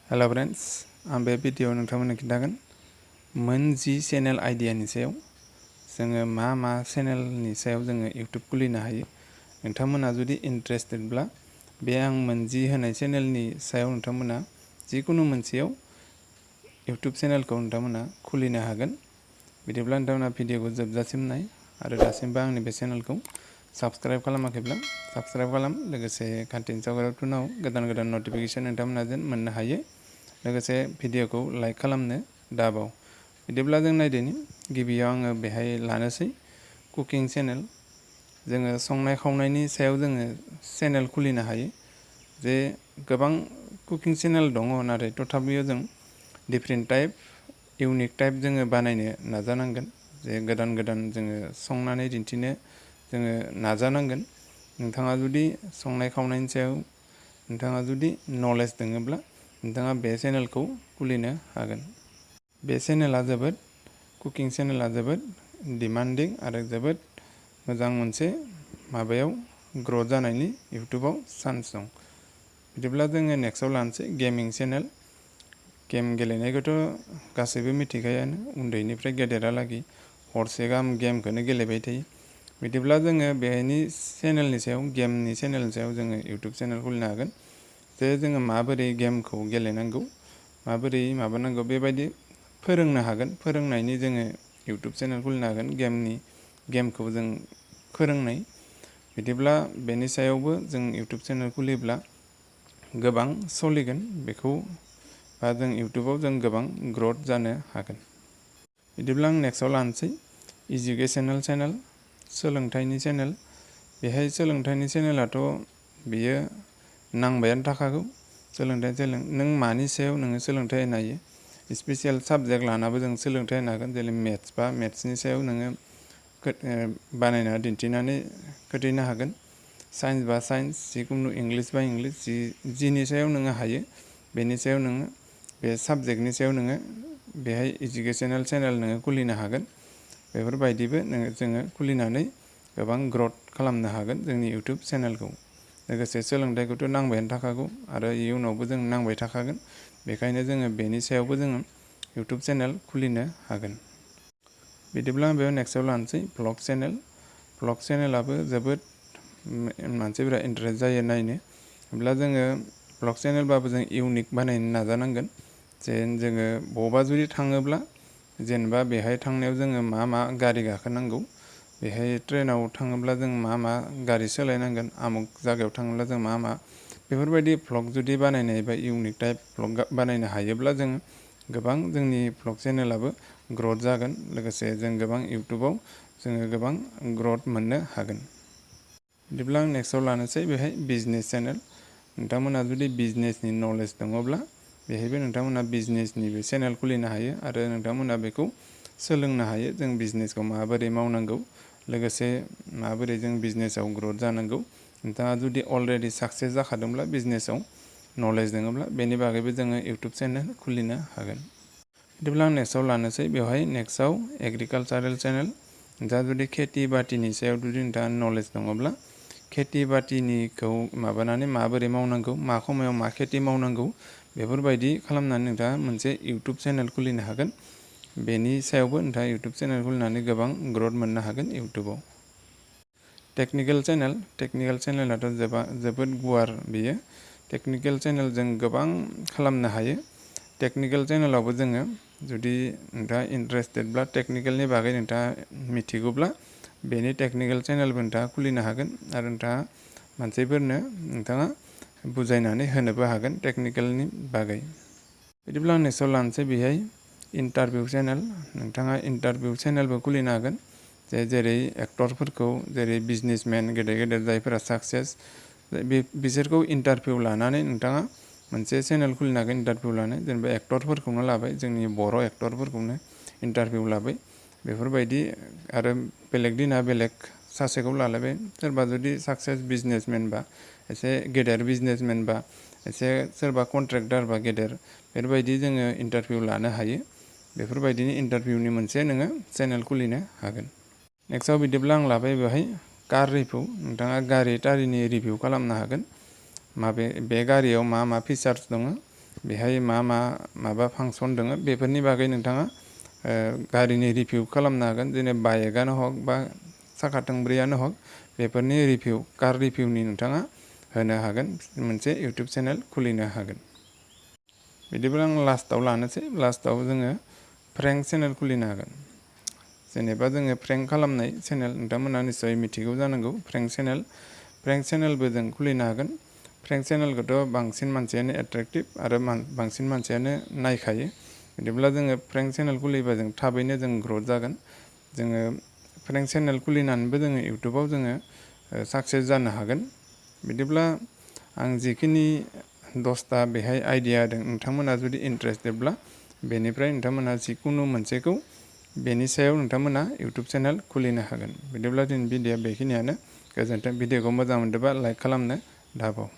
Hello friends आं बे भिडियोआव नोंथांमोननो खिन्थागोन मोन जि चेनेल आइडियानि सायाव जोङो मा चेनेलनि सायाव जोङो इउट्युब खुलिनो हायो। नोंथांमोना जुदि इन्ट्रेस्टेडब्ला बे आं मोन जि होनाय चेनेलनि सायाव नोंथांमोना जिकुनु मोनसेयाव इउट्युब चेनेलखौ नोंथांमोना खुलिनो हागोन। बिदिब्ला नोंथांमोना भिडियोखौ जोबजासिम नाय आरो दासिमबो आंनि बे चेनेलखौ साबस्क्राइब खालामाखैब्ला साबस्क्राइब खालाम, लोगोसे घन्टिनि सावगारियाव थुनाव गोदान नटिफिकेसन नोंथांमोना जेन मोननो हायो। लोगोसे भिडियोखौ लाइक खालामनो दाबाव। बिदिब्ला जों नायदोनि गिबियाव आङो बेहाय लानोसै कुकिं चेनेल। जोङो संनाय खावनायनि सायाव जोङो चेनेल खुलिनो हायो। जे गोबां कुकिं चेनेल दङ, नाथाय तथापिও जों डिफरेन्ट टाइप इउनिक टाइप जोङो बानायनो नाजानांगोन। जे गोदान जोङो संनानै दिन्थिनो जोङो नाजानांगोन। नोंथाङा जुदि संनाय खावनायनि सायाव नोंथाङा जुदि नलेज दङब्ला नोंथाङा बे चेनेलखौ खुलिनो हागोन। बे चेनेला जोबोद कुकिं चेनेला जोबोद डिमान्डिं आरो जोबोद मोजां मोनसे माबायाव ग्रथ जानायनि इउट्युबाव चान्स दं। बिदिब्ला जोङो नेक्स्टआव लानोसै गेमिं चेनेल। गेम गेलेनायखौथ' गासैबो मिथिखायानो, उन्दैनिफ्राय गेदेरालागै हरसे गाहाम गेमखौनो गेलेबाय थायो। बिदिब्ला जोङो बेनि चेनेलनि सायाव गेमनि चेनेलनि सायाव जोङो इउट्युब चेनेल खुलिनो हागोन। जे जोङो माबोरै गेमखौ गेलेनांगौ, माबोरै माबानांगौ बेबायदि फोरोंनो हागोन। फोरोंनायनि जोङो इउट्युब चेनेल खुलिनो हागोन, गेमखौ जों फोरोंनाय। बिदिब्ला बेनि सायावबो जों इउट्युब चेनेल खुलिब्ला गोबां सोलिगोन बेखौ, बा जों इउट्युबाव जों गोबां ग्रथ जानो हागोन। बिदिब्ला आं नेक्स्टआव लानोसै इडुकेसनेल चेनेल, सोलोंथाइनि चेनेल। बेहाय सोलोंथाइनि चेनेलाथ' बेयो नांबायानो थाखागौ। सोलोंथाइ चेनेल नों मानि सायाव नोङो सोलोंथाइ होनो हायो। स्पेसियेल साबजेक्ट लानाबो जों सोलोंथाइ होनो हागोन। जेरै मेथ्स बा मेथ्सनि सायाव नोङो बानायना दिन्थिनानै खोथैनो हागोन। साइन्स बा साइन्स, जिकुनु इंलिस बा इंलिस, जिनि सायाव नोङो हायो बेनि सायाव नोङो बे साबजेक्टनि सायाव नोङो बेहाय इडुकेसनेल चेनेल नोङो खुलिनो हागोन। बेफोरबायदिबो जोङो खुलिनानै गोबां ग्रथ खालामनो हागोन जोंनि इउट्युब चेनेलखौ। लोगोसे सोलोंथाइखौथ' नांबायानो थाखागौ आरो इयुनावबो जों नांबाय थाखागोन। बेखायनो जोङो बेनि सायावबो जोङो इउट्युब चेनेल खुलिनो हागोन। बिदिब्ला आं बेयाव नेक्स्टआव लानोसै भ्लग चेनेल। भ्लग चेनेलाबो जोबोद मानसिफोरा इन्टारेस्ट जायो नायनो। बिदिब्ला जोङो भ्लग चेनेलबाबो जों इउनिक बानायनो नाजानांगोन। जेन जोङो बबावबा जुदि थाङोब्ला, जेनेबा बेहाय थांनायाव जोङो मा गारि गाखोनांगौ, बेहाय ट्रेनाव थाङोब्ला जों मा गारि सोलायनांगोन, आमुक जायगायाव थाङोब्ला जों मा बेफोरबायदि भ्लग जुदि बानायनाय बा इउनिक टाइप भ्लग बानायनो हायोब्ला जों गोबां जोंनि भ्लग चेनेलाबो ग्रथ जागोन। लोगोसे जों गोबां इउट्युबाव जोङो गोबां ग्रथ मोननो हागोन। बिदिब्ला आं नेक्स्टआव लानोसै बेहाय बिजनेस चेनेल। नोंथांमोनहा जुदि बिजनेसनि नलेज दङब्ला बेहायबो नोंथांमोना बिजनेसनिबो चेनेल खुलिनो हायो आरो नोंथांमोना बेखौ सोलोंनो हायो जों बिजनेसखौ माबोरै मावनांगौ, लोगोसे माबोरै जों बिजनेसाव ग्रथ जानांगौ। नोंथाङा जुदि अलरेडि साक्सेस जाखादोंब्ला बिजनेसाव नलेज दङब्ला बेनि बागैबो जोङो इउट्युब चेनेल खुलिनो हागोन। बिदिब्ला आं नेक्स्टआव लानोसै बेवहाय नेक्स्टआव एग्रिकालसारेल चेनेल। दा जुदि खेथि बाथिनि सायाव जुदि नोंथाङा नलेज दङब्ला खेथि बाथिनिखौ माबानानै माबोरै मावनांगौ, मा समायाव मा खेथि मावनांगौ, बेफोरबायदि खालामनानै नोंथाङा मोनसे इउट्युब चेनेल खुलिनो हागोन। बेनि सायावबो नोंथाङा इउट्युब चेनेल खुलिनानै गोबां ग्रथ मोननो हागोन इउट्युबाव। टेकनिकेल चेनेलाथ' जोबोद गुवार बेयो। टेकनिकेल चेनेलजों गोबां खालामनो हायो। टेकनिकेल चेनेलावबो जोङो जुदि नोंथाङा इन्टारेस्टेडब्ला, टेकनिकेलनि बागै नोंथाङा मिथिगौब्ला बेनि टेकनिकेल चेनेलबो नोंथाङा खुलिनो हागोन आरो नोंथाङा मानसिफोरनो नोंथाङा बुजायनानै होनोबो हागोन टेकनिकेलनि बागै। बिदिब्ला आं नेक्स्टआव लानोसै बेहाय इन्टारभिउ चेनेल। नोंथाङा इन्टारभिउ चेनेलबो खुलिनो हागोन। जेरै एक्टरफोरखौ, जेरै बिजनेसमेन गेदेर जायफोरा साक्सेस, बिसोरखौ इन्टारभिउ लानानै नोंथाङा मोनसे चेनेल खुलिनो हागोन। इन्टारभिउ लानाय जेनेबा एक्टरफोरखौनो लाबाय, जोंनि बर' एक्टरफोरखौनो इन्टारभिउ लाबाय। बेफोरबायदि आरो बेलेग दिना बेलेग सासेखौ लालायबाय। सोरबा जुदि साक्सेस बिजनेसमेनबा, एसे गेदेर बिजनेसमेनबा, एसे सोरबा कन्ट्रेक्टार बा गेदेर, बेफोरबायदि जोङो इन्टारभिउ लानो हायो। बेफोरबायदिनो इन्टारभिउनि मोनसे नोङो चेनेल खुलिनो हागोन। नेक्स्टआव बिदिब्ला आं लाबाय बेवहाय कार रिभिउ। नोंथाङा गारि टारिनि रिभिउ खालामनो हागोन। बे गारियाव मा फिचार्स दङ, बेहाय माबा फांसन दङ बेफोरनि बागै नोंथाङा गारिनि रिभिउ खालामनो हागोन, जेनेबा बाइकआनो हक बा साखा थोंब्रैयानो हक बेफोरनि रिभिउ, कार रिभिउनि नोंथाङा होनो हागोन, मोनसे इउटुब चेनेल खुलिनो हागोन। बिदिब्ला आं लास्टआव लानोसै, लास्टआव जोङो प्रेंक चेनेल खुलिनो हागोन। जेनेबा जोङो प्रेंक खालामनाय चेनेल, नोंथांमोना निस्सय मिथिगौ जानांगौ प्रेंक चेनेलबो जों खुलिनो हागोन। प्रेंक चेनेलखौथ' बांसिन मानसियानो एट्रेक्टिभ आरो बांसिन मानसियानो नायखायो। बिदिब्ला जोङो प्रेंक चेनेल खुलिबा जों थाबैनो जों ग्रथ जागोन। जोङो प्रेंक चेनेल खुलिनानैबो जोङो इउटुबाव जोङो साक्सेस जानो हागोन। बिदिब्ला आं जिखिनि 10टा बेहाय आइडिया होदों, नोंथांमोना जुदि इन्टारेस्टेडब्ला बेनिफ्राय नोंथांमोना जिखुनु मोनसेखौ बेनि सायाव नोंथांमोना इउटुब चेनेल खुलिनो हागोन। बिदिब्ला दिनै भिडिअ'आ बेखिनियानो। गोजोन्थों। भिडिअ'खौ मोजां मोनदोंबा लाइक खालामनो दाबाव।